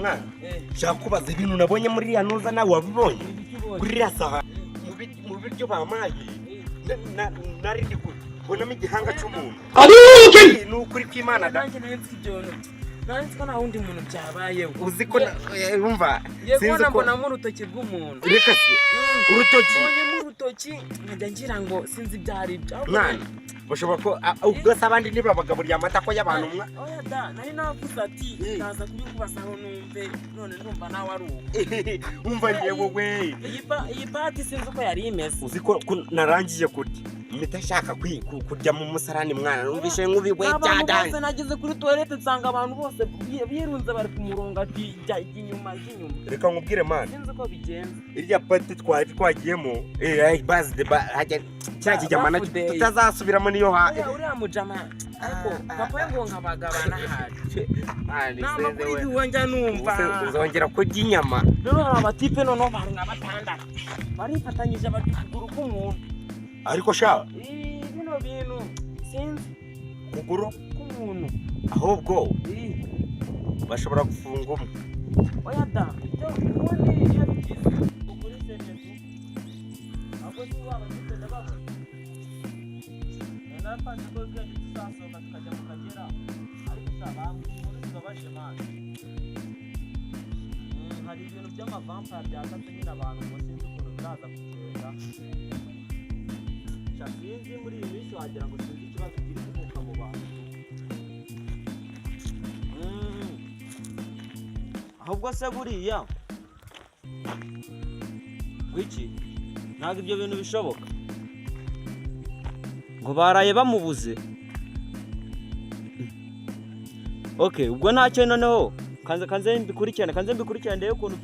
Mwana, nshaka kubaza ibintu nabonye muri iriya ntuza. Nawe wabibonye kuri iriya saha mu biryo bamaye, nari ndi kubonamo igihanga cy'umuntu. Ni ukuri kw'Imana da. Nanjye nari mfite ibyo bintu, nari nzi ko nta wundi muntu byabayeho. Uzi ko wumva Ngiye sinzi kubona ko mbonamo urutoki rw'umuntu. Reka se, urutoki? Mbonyemo urutoki, nkajya ngira ngo sinzi ibyo ari byo. Ahubwo Mwana, bashobora ko ubwo se abandi ntibabagaburiye amatako y'abantu mwa? Oya da, nari navuze ati ndaza kubikubazaho numve. None ndumva nawe ari uwo. Umva, ngewe wowe. Iyi party sinzi uko yari imeze. Uzi ko narangije kurya mpita nshaka kurya mu musarani? Mwana, numvise nk'ubiwe. Abantu Byadanje. bose, nageze kuri toilette nsanga abantu bose birunze, bari ku murongo, ati jya inyuma, jya inyuma. Reka nkubwire, mwana. Sinzi uko bigenze. Iriya party twari twagiyemo, bazi de hajya cya kijyama nacyo Bafudeyi. tutazasubiramo niyo ha. Uriya mujama, ariko papa we ngo nkabagabana hari Mwana, nta makuru we. y'ibihuha njya numva. Ubuse uzongera kurya inyama? Rero hari abatipe noneho bari nka batandatu barifatanyije barya ukuguru k'umuntu. Ariko sha. Bino bintu sinzi. Kuguru K'umuntu. Ahubwo bashobora gufunga umwe. Oya da, ibyo ubundi iyo bigize ukuri senetu, ahubwo si waba mfite ndababona. Narapanze ko weekend tuzasohoka tukajya mu Kagera, ariko sha bambwiye inkuru zibabaje, man. Hari ibintu by'amavampire byasatse nyine abantu, ngo sinzi ukuntu biraza kugenda. Sha sinzi, muri iyi minsi wagira ngo sinzi ikibazo kiri kuvuka mu bantu. Ahubwo se buriya wiki ntabwo ibyo bintu bishoboka ngo baraye bamubuze. Okay, ubwo ntacyo. Noneho kanze mbikurikirane ndebe ukuntu.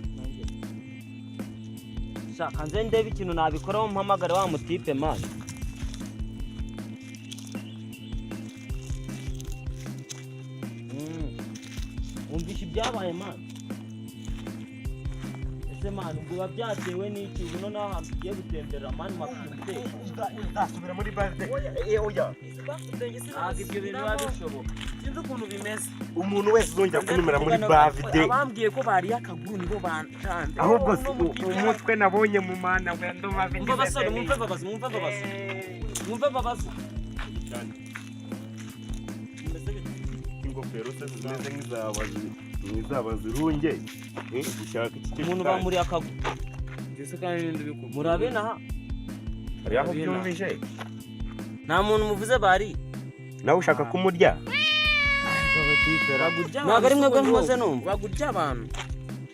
Sha kanze ndebe ikintu nabikoraho, mpamagare wa mutipe, man. Wumvishe ibyabaye, man. Ese man, ubwo biba byatewe n'iki? Ubu noneho ahantu tugiye gutemberera, man, mafite umutekano. Uzasubira muri birthday? Oya. Ntabwo ibyo bintu biba bishoboka. Sinzi ukuntu bimeze. Umuntu wese uzongera kuntumira muri birthday. Abambwiye ko bariye akaguru nibo bantanze. Ahubwo se, umutwe nabonye mu mana we, ndumva. Mwumve basore, mwumve babazi, mwumve babazi, mwumve babazi. Bimeze bite? Ingofero se zimeze nk'izabazirunge, ushaka iki? Umuntu bamuriye akaguru. Ndetse kandi n'ibindi bikubwira. Murabena aha. Hari aho byumvise? Nta muntu muvuze bari. Nawe ushaka kumurya? Ntabwo ari mwebwe nkoze numva. Bagurya abantu.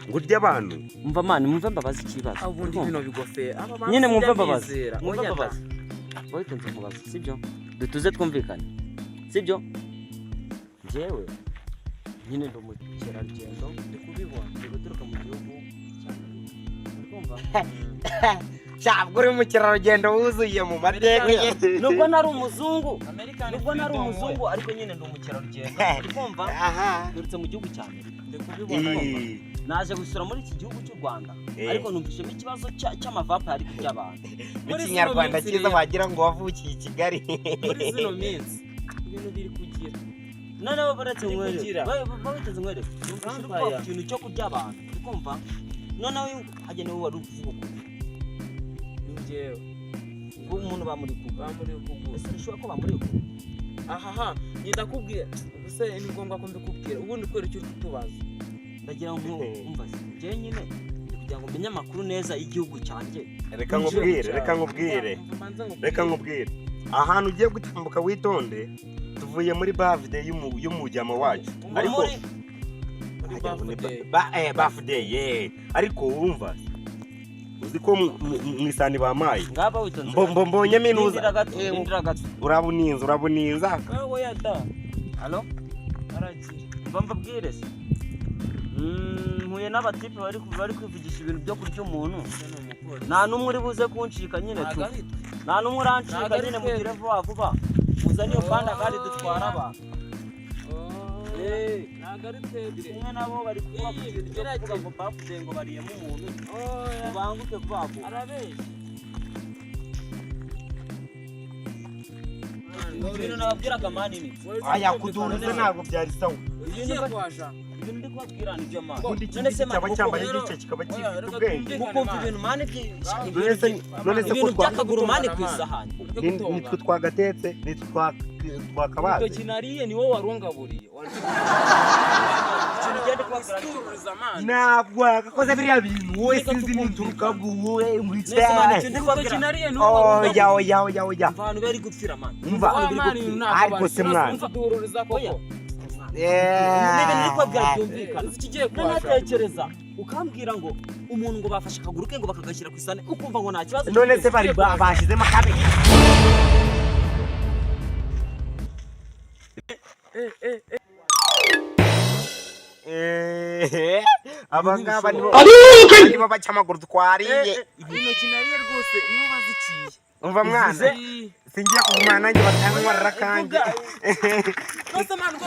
Ngo urye abantu? Umva man, mwumve mbabazi ikibazo. Ubundi bino bigofero aba bantu Nyine mwumve sijya mbabazi. bizera. Mwumve Oya da. mbabazi. Witonze nkubaze, sibyo? Dutuze twumvikane, sibyo? Njyewe nyine ndi umukerarugendo. Ndi kubibona. Ndi guturuka mu gihugu cya Amerika, uri kumva? Shabwo uri mukerarugendo wuzuye mu mateka ye. Nubwo nari umuzungu, American nubwo nari Freedom, we. umuzungu, ariko nyine ndi umukerarugendo, uri kumva? Aha. Nturutse mu gihugu cya Amerika. Ndi kubibona. Naje gusura muri iki gihugu cy'u Rwanda, ariko numvishemo ikibazo cy'amavampire ari kurya abantu. Muri zino N'ikinyarwanda minsi cyiza. rero. Wagira ngo wavukiye i Kigali. Muri zino minsi ibintu biri kugira Noneho baretse Biri nkwereke. kugira. Babiteze nkwereke. Numvise uri Vampire. kuvuga ku kintu cyo kurya abantu, uri kumva? Noneho hagenewe wari uvuga ukuri. Ni njyewe. Ngo umuntu bamuri kuguru? Bamuri ukuguru. Ese bishoboka ko bamuri ukuguru? Ahaha, njye ndakubwira, ubuse ni ngombwa ko mbikubwira ubundi kubera icyo uri kutubaza? Ndagira ngo umva se, njyewe nyine ndi kugira ngo menye amakuru neza y'igihugu cyanjye. Reka nkubwire, reka nkubwire. Mbanze nkubwire. Reka nkubwire, ahantu ugiye gutambuka witonde. Tuvuye muri birthday y'umujyama wacu, ariko Muri Muri Hajya ngo ni birthday. Birthday ye, ariko wumva uzi ko mu isani bamaye Ngaba witonze. Mbonyemo Rindira inuza. gato, rindira gato. Urabuninza, urabuninza. Wowe ya da. Halo? Aragira. Mva mbabwire se. Mpuye n'abatipe bari kwivugisha ibintu byo kurya umuntu. Ese ni umupolisi? Nta n'umwe uri buze kuncika nyine tu. Ntabwo ari twe. Nta n'umwe urancika. Ntabwo ari Nyine twebwe. mugire vuba vuba, muzane iyo panda kandi dutwara abantu. Oh, ntabwo ari twebwe. Kumwe nabo bari kuvuga ku Iyi, kintu cyo kuvuga gerageza. ngo bavuze ngo bariyemo umuntu. Oya. Mubanguke vuba vuba. Arabeshya. Ibintu nababwiraga, man, ni Aya kuduhuza ntabwo byari sawa. Ugiye kwaja. Ibintu ndi Kubabwira nibyo man. Ubundi iki None se ngiki man, cyaba cyambaye rero- igice kikaba Oya, gifite reka ubwenge. twumvikane, Ukumva man. ibintu man, None se none se ko ibintu twa by'akaguru man ku isahani. Ureke ni- nitwe gutongana. twagatetse, nitwe twakabaze. Urutoki nariye ni wowe warungaburiye. Ikintu ugenda kubabwira ni Ururiza man. Ntabwo wagakoze biriya bintu wowe, sinzi n'inturuka wowe. None se man, ikintu ndi Urutoki kubabwira nariye ni wowe Oya, warungaburiye. oya, oya, oya. Umva ahantu bari gupfira man. Umva. Wa man, uyu ntabwo Ariko bari- se mwana. Urumva duhururiza koko. Oya. Ni ibintu ndi kubabwira byumvikana. Uzi ikigiye kuhasha. Nanatekereza ukambwira ngo umuntu ngo bafashe akaguru ke ngo bakagashyira ku isahani, ukumva ngo nta kibazo. None se bari bashyizemo akabe? Aba ngaba nibo nibo baca amaguru twariye. Intoki nariye rwose nibo baziciye. Umva mwana, singiye kugumana nanjye batantwarira akanjye. Rwose man, ubwo